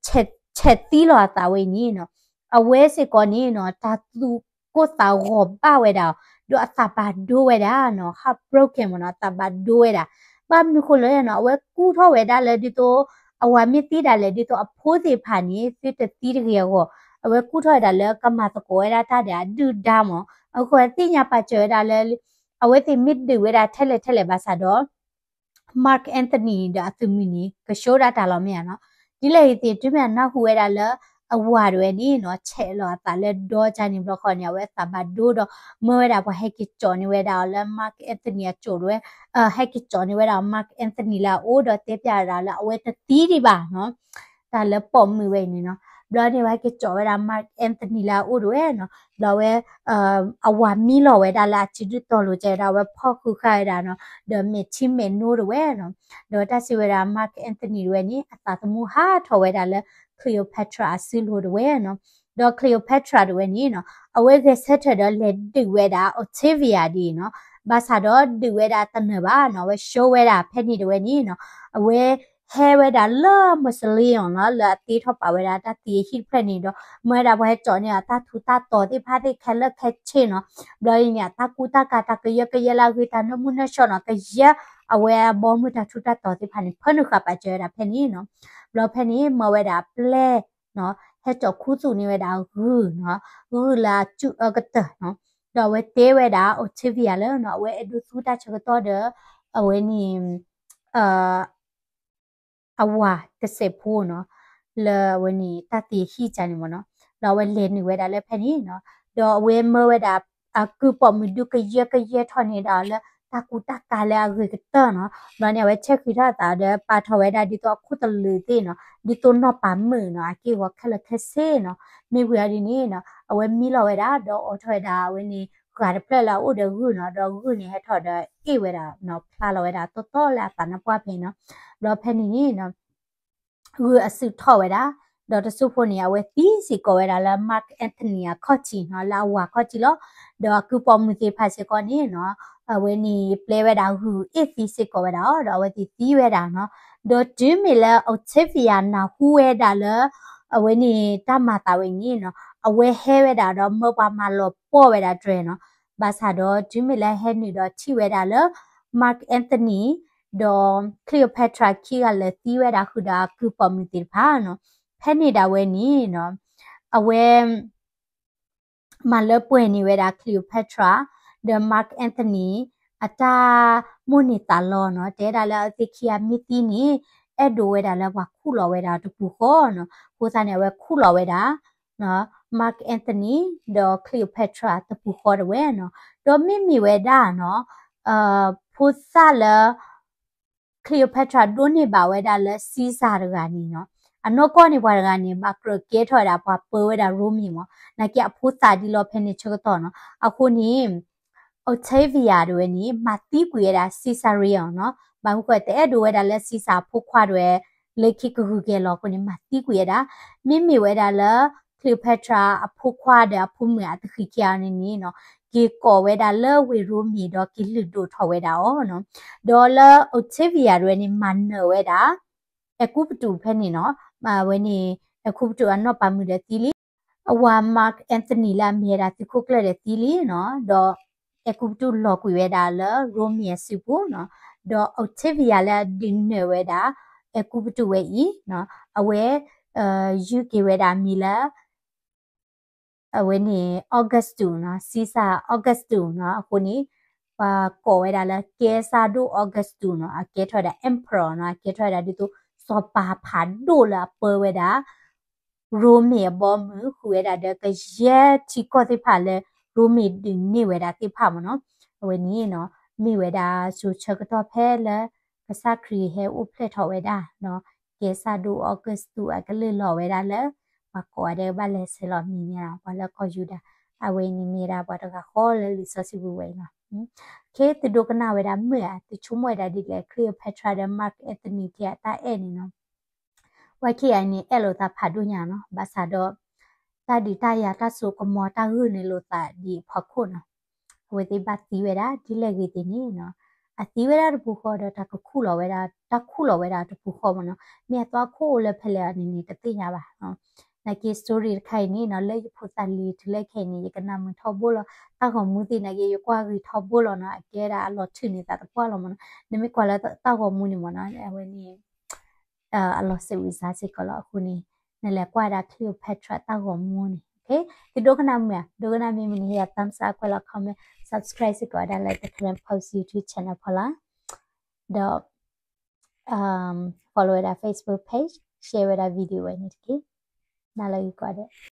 ဆဲးသံလီၤအသးဝဲအံၤန့ၣ်နီၤ အဝဲစ့ၢ်ကီးန့ၣ်နီၤ တၢ်သူၣ်ကိၢ်သးဂီၤဘၣ်ဝဲဒၣ် ဒီးအသးဘၣ်ဒိဝဲဒၣ်နီၤ heartbroken မ့ၢ်နီၤ အသးဘၣ်ဒိဝဲဒၣ်. ဘၣ်မနုၤဃိလဲၣ်နီၤ အဝဲကူၣ်ထီၣ်ဝဲဒၣ်လၢဒ်သိး အဝၤမ့ၢ်သံဒၣ်လဲာ် ဒ်သိးအဖိသ့ၣ်တဖၣ်န့ၣ် သုတသံတဂ့ၤအဂီၢ် အဝဲကူၣ်ထီၣ်ဝဲဒၣ်လၢကမၤသကိးဝဲဒၣ်တၢ်ဒီးအဒုၣ်ဒါမ့ၢ် အဃိသ့ၣ်ညါပာ်စၢၤဝဲဒၣ်လၢ အဝဲသ့ၣ်မ့ၢ်ဒုးဝဲဒၣ်ထဲလဲၣ်ထဲလဲၣ်ဘၣ်ဆၣ်ဒီး Mark Antony ဒီးအသုးမုၢ်န့ၣ် ကဆှီဒၣ်တၢ်လီၤမ့ၢ်ဧါနီၤ. ဒ်လဲၣ်ဂ့ၤသ့ၣ် တုၤမ့ၢ်အနၢ်ဟူဝဲဒၣ်လၢ အဝၤတဝဲန့ၣ်နီၤ ဆဲးလီၤအသးလၢဒီကၢ်န့ၣ်ဘျီဃီန့ၣ် အဝဲအသးဘၣ်ဒိဒီး မၢဝဲဒၣ်ပှၤဟဲက့ၤကၠီၣ်န့ၢ်ဝဲဒၣ်အီၤလၢ Mark Antony အစိၣ်တဝဲ ဟဲက့ၤကၠီၣ်န့ၢ်ဝဲဒၣ် Mark Antony လၢအအိၣ်ဒီးတဲပျးဝဲဒၣ်လၢအဝဲတသံဒံးဘၣ်နီၤ တၢ်လၢပိာ်မုၣ်ဝဲအံၤန့ၣ်နီၤ. ဘျီန့ၣ် ဝဲဟဲက့ၤကၠီၣ်ဝဲဒၣ် Mark Antony လၢအအိၣ်တဝဲနီၤ. ဘျီဝဲ အဝၤမံလီၤဝဲဒၣ်လၢအစုဒုၣ်တီၤလိၤကဲဒၣ် အဝဲဖီၣ်ဃုာ်ဃာ်ဝဲဒၣ်နီၤ ဒီးမဲာ်ထံမဲာ်နိတဝဲနီၤ. ဒီးတၢ်စံးဝဲဒၣ် Mark Antony တဝဲန့ၣ် အသးသမူဟးထီၣ်ဝဲဒၣ်လၢ Cleopatra အစုလိၤတဝဲနီၤ. ဒီး Cleopatra တဝဲန့ၣ်နီၤ အဝဲဂဲၤဆၢထၢၣ်ဒီးလဲၤဒုးဝဲဒၣ် Octavia ဒ်အံၤနီၤ. ဘၣ်ဆၣ်ဒီးဒုးဝဲဒၣ်တနၢၤဘၣ်နီၤ အဝဲဆှီဝဲဒၣ်ဖဲန့ၣ်တဝဲန့ၣ်နီၤ အဝဲ ဟဲဝဲဒၣ်လၢ mausoleum နီၤ လၢအသ့ထီၣ်ပာ်ဝဲဒၣ်တၢ်သံအဟံၣ်တဖျၢၣ်န့ၣ်ဒီး မၢဝဲဒၣ်ပှၤဟဲကၠီၣ်န့ၢ်အတၢ်ထူးတၢ်တီၤသ့ၣ်တဖၣ်သ့ၣ်ခဲလၢာ်ခဲဆ့နီၤ. ဘျီဒ်န့ၣ် အတၢ်ကူတၢ်ကၤတၢ်ကယၢကယဲလၢအဂ့ၤတၢ်နၢမူနၢဆှီနီၤ ကယဲအဝဲအဘီမုၢ်တၢ်ထူးတၢ်တီၤသ့ၣ်တဖၣ်န့ၣ် ဖၢနုာ်ဃာ်ပာ်စၢၤဝဲဒၣ်ဖဲန့ၣ်နီၤ. ဘျီဖဲန့ၣ် မၢဝဲဒၣ်အပျဲၢ်နီၤ ဟဲကၠီၣ်ခူသူၣ်န့ၢ်ဝဲဒၣ်ဂုၢ်နီၤ ဂုၢ်လၢအစုအၢကတၢၢ်နီၤ ဒီးအဝဲတဲဝဲဒၣ် Octavia လၢနီၤ အဝဲအဲၣ်ဒိးသူတၢ်ဆၢကတီၢ်ဒီး အဝဲန့ၣ် အဝၤတစဲးဖိနီၤ လၢအဝဲန့ၣ်တၢ်သံအဟံၣ်ကန့ၣ်မ့ၢ်နီၤ. ဒီးအဝဲလဲၤနုာ်ဝဲဒၣ်လၢဖဲန့ၣ်နီၤ ဒီးအဝဲမၢဝဲဒၣ် အကုၢ်ပိာ်မုၣ်ဒုးကယၢကယဲထီၣ်န့ၢ်ဒၣ်လၢတၢ်ကူတၢ်ကၤလၢအဂ့ၤကတၢၢ်နီၤ. ဘျီန့ၣ် အဝဲဆဲးဃံးထီၣ်အသးဒီးပာ်ထီၣ်ဝဲဒၣ်ဒ်သိးအခိၣ်သလုးသ့ၣ်နီၤ ဒ်သိးနီၢ်ပၤမုၣ်နီၤ အက့ၢ်အဂီၤခဲလၢာ်ခဲဆ့နီၤ. မ့ၢ်ဝံၤအီၤဒ်န့ၣ်နီၤ အဝဲမံလီၤဝဲဒၣ် ဒီးအိးထီၣ်ဝဲဒၣ်အဝဲန့ၣ် ဂၤတဖျၢၣ်လၢအအိၣ်ဒီးဂုၢ်နီၤ ဒီးဂုၢ်န့ၣ်ဟဲထီၣ်ဒီးအ့ၣ်ဝဲဒၣ်နီၤ ဖျါလီၤဝဲဒၣ်တီတီလၢအသးနါပှၢ်ဖဲနီၤ. ဘျီဖဲန့ၣ်န့ၣ်နီၤ ဂုၢ်အစုၣ်ထီၣ်ဝဲဒၣ် ဒီးတစိၢ်ဖိန့ၣ် အဝဲသံစ့ၢ်ကီးဝဲဒၣ်လၢ Mark Antony အခီၣ်ထံးနီၤ လၢအဝၤခီၣ်ထံးလီၤ. ဒီးအကုၢ်ပိာ်မုၣ်သ့ၣ်တဖၣ်စ့ၢ်ကီးန့ၣ်နီၤ အဝဲန့ၣ်ပျဲဝဲဒၣ်ဂုၢ်အ့ၣ်သံစ့ၢ်ကီးဝဲဒၣ်အီၤ ဒီးအဝဲသ့ၣ်သံဝဲဒၣ်နီၤ. ဒီးတုၤမ့ၢ်လၢ Octavia နၢ်ဟူဝဲဒၣ်လၢ အဝဲန့ၣ်တၢ်မၤသးဝဲန့ၣ်နီၤ အဝဲဟဲဝဲဒၣ်ဒီးမၢပှၤမၤလီၤပှီၢ်ဝဲဒၣ်တြဲၤနီၤ. ဘၣ်ဆၣ်ဒီးတုၤမ့ၢ်လၢဟဲနုာ်ဒီးထံၣ်ဝဲဒၣ်လၢ Mark Antony ဒီး Cleopatra ခံဂၤလၢာ်သံဝဲဒၣ်ဃုာ်ဒီးအကုၢ်ပိာ်မုၣ်သ့ၣ်တဖၣ်နီၤ ဖဲန့ၣ်ဒၣ်ဝဲန့ၣ်နီၤ အဝဲ မၤလၢပှဲၤန့ၢ်ဝဲဒၣ် Cleopatra ဒီး Mark Antony အတၢ်မိၣ်န့ၢ်သးလီနီၤ. တဲဒၣ်လၢအဝဲသ့ၣ်ခံဂၤမ့ၢ်သံန့ၣ် အဲၣ်ဒိးဝဲဒၣ်လၢပှၤခူၣ်လီၤဝဲဒၣ်တပူၤဃီနီၤ. အဃိသတးန့ၣ် အဝဲခူၣ်လီၤဝဲဒၣ် Mark Antony ဒီး Cleopatra တပူၤဃီတဝဲနီၤ. ဒီးမ့မ့ၢ်ဝဲဒၣ်နီၤ ဖိသၣ်လၢ Cleopatra ဒိးန့ၢ်ဘၣ်ဝဲဒၣ်လၢ Caesar တဂၤန့ၣ်နီၤ. အနီၢ်ကီၢ်န့ၣ်ပှၤတဂၤန့ၣ် ဘၣ်ကြၢးကဲထီၣ်ဝဲဒၣ်ပှၤပၢဝဲဒၣ်ရိမ့ၤမ့ၢ် နာ်က့အဖိသၣ်ဒ်လီၤဖဲန့ၣ်ဆၢကတီၢ်နီၤ. အဃိန့ၣ် Octavia တဝဲန့ၣ် မၤသံကွံာ်ဝဲဒၣ် Caesarion နီၤ. ဘၣ်မနုၤဃိ တအဲၣ်ဒိးဝဲဒၣ်လၢ Caesar အဖိခွါတဝဲ လၢခံကဂုၤက့ၤလီၤအဃိန့ၣ် မၤသံကွံာ်ဝဲဒၣ်. မ့မ့ၢ်ဝဲဒၣ်လၢ Cleopatra အဖိခွါဒီးအဖိမုၣ်အတဃံးခံဂၤန့ၣ်န့ၣ်နီၤ က့ၤကိးဝဲဒၣ်လၢဝ့ၢ်ရိမ့ၤဒီးက့ၤလုၢ်ဒိၣ်ထီၣ်ဝဲဒၣ်အီၤနီၤ. ဒီးလၢ Octavia တဝဲန့ၣ် မၤနၢၤဝဲဒၣ် အဲၤကူပတူးဖဲန့ၣ်နီၤ. အဝဲန့ၣ် အဲၤကူပတူးအနီၢ်ပၤမုၣ်ဒီးသံလံ. အဝၤ Mark Antony လၢအမ့ၢ်ဝဲဒၣ်သုးခိၣ်ကျၢၢ်ဒီးသံလံနီၤ. ဒီးအဲၤကူပတူးလီၤကွံာ်ဝဲဒၣ်လၢရိမ့ၤအစုပူၤနီၤ. ဒီး Octavia လၢအဒုးနၢၤဝဲဒၣ် အဲၤကူပတူးဝဲအံၤ အဝဲ ယုၢ်က့ၤဝဲဒၣ်မံၤလၢ အဝဲန့ၣ် Augustus နီၤ, Caesar Augustus နီၤ, အဃိန့ၣ် ပှၤကိးဝဲဒၣ်လၢ ကဲစၢ်ဒိၣ် Augustus နီၤ, အကဲထီၣ်ဝဲဒၣ် emperor နီၤ, အကဲထီၣ်ဝဲဒၣ်ဒ်သိး စီၤပၤဖးဒိၣ်လၢအပၢဝဲဒၣ် ရိမ့ၤအဘီအမုၢ် ဃုာ်ဝဲဒၣ်ဒီးကယဲၢ်ထံကီၢ်သ့ၣ်တဖၣ်လၢ ရိမ့ၤဒုးန့ၢ်ဝဲဒၣ်သ့ၣ်တဖၣ်မ့ၢ်နီၤ, အဝဲန့ၣ်နီၤ မ့ၢ်ဝဲဒၣ်စိၤဆၢကတီၢ်ဖဲလၢ ကစၢ်ခရံာ်ဟဲအိၣ်ဖျဲၣ်ထီၣ်ဝဲဒၣ်နီၤ, ကဲစၢ်ဒိၣ် Augustus အကလုၢ်လီၤဝဲဒၣ်လၢ ပှၤကိးဂၤဒဲးကဘၣ်လဲၤဆဲးလီၤမံၤန့ၣ်နီၤ, ပှၤလၢကီၢ်ယူဒၤ အဝဲအံၤန့ၣ်မ့ၢ်ဝဲဒၣ်ပှၤတဂၤဃီလၢလံာ်စီဆှံပူၤဝဲအံၤလီၤ. ခဲသုဒိကနၣ်ဝဲဒၣ်မုာ်ဧါ, သုဆိကမိၣ်ဝဲဒၣ်ဒ်လဲၣ် Cleopatra ဒီး Mark Antony က့အတၢ်အဲၣ်န့ၣ်နီၤ, ဝဲခံဂၤအံၤန့ၣ် အဲၣ်လိာ်သးဖးဒိၣ်ညါနီၤ, ဘၣ်ဆၣ်ဒီး တၢ်ဒုးတၢ်ယၤတၢ်စိကမီၤတၢ်ဂုာ်န့ၢ်လိာ်သးဒ်အဖီခိၣ်နီၤ, အဝဲသ့ၣ်ဘၣ်သံဝဲဒၣ်ဒ်လဲၣ်ဂ့ၤသ့ၣ်န့ၣ်နီၤ, အသံဝဲဒၣ်တပူၤဃီဒီးတၢ်ကခူၣ်လီၤဝဲဒၣ်, တၢ်ခူၣ်လီၤဝဲဒၣ်တပူၤဃီမ့ၢ်နီၤ, မ့ၢ်အသွၣ်ခိၣ်အိၣ်လၢဖဲလဲၣ်အီၤန့ၣ်န့ၣ် တသ့ၣ်ညါဘၣ်. နာ်က့ story တခါအံၤန့ၣ်နီၤ လၢယဖိသၣ်လံၤတုၤလၢခဲအံၤန့ၣ် ယကနၣ်မုာ်ထီဘိလီၤ, တၢ်ဂီၤမူသ့ၣ်နာ်က့ ယကွၢ်ဂ့ၤထီဘိလီၤနီၤ, အကဲဒၣ်အလီၤထုးန့ၢ်သးသပှၢ်လီၤမ့ၢ်နီၤ, နမ့ၢ်ကွၢ်လၢတၢ်ဂီၤမူန့ၣ်မ့ၢ်နီၤ အဝဲန့ၣ် အလီၤစံးဝံၤစါစ့ၢ်ကီးလီၤ. အဃိန့ၣ် နလဲၤကွၢ်ဒၣ် Cleopatra တၢ်ဂီၤမူန့ၣ်, သုဒိကနၣ်မုာ်ဧါ, ဒိကနၣ်မ့ၢ်မုာ်န့ၣ် ဟ့ၣ်ယၤ thumbs up ကွဲးလီၤ comment, subscribe စ့ၢ်ကီးဝဲဒၣ်လၢ The Karen Post YouTube channel ဖီလာ်, ဒီး follow ဝဲဒၣ် Facebook page, share ဝဲဒၣ် video ဝဲန့ၣ်တက့ၢ်. နၤလၢဂ့ၤကိးဂၤဒဲး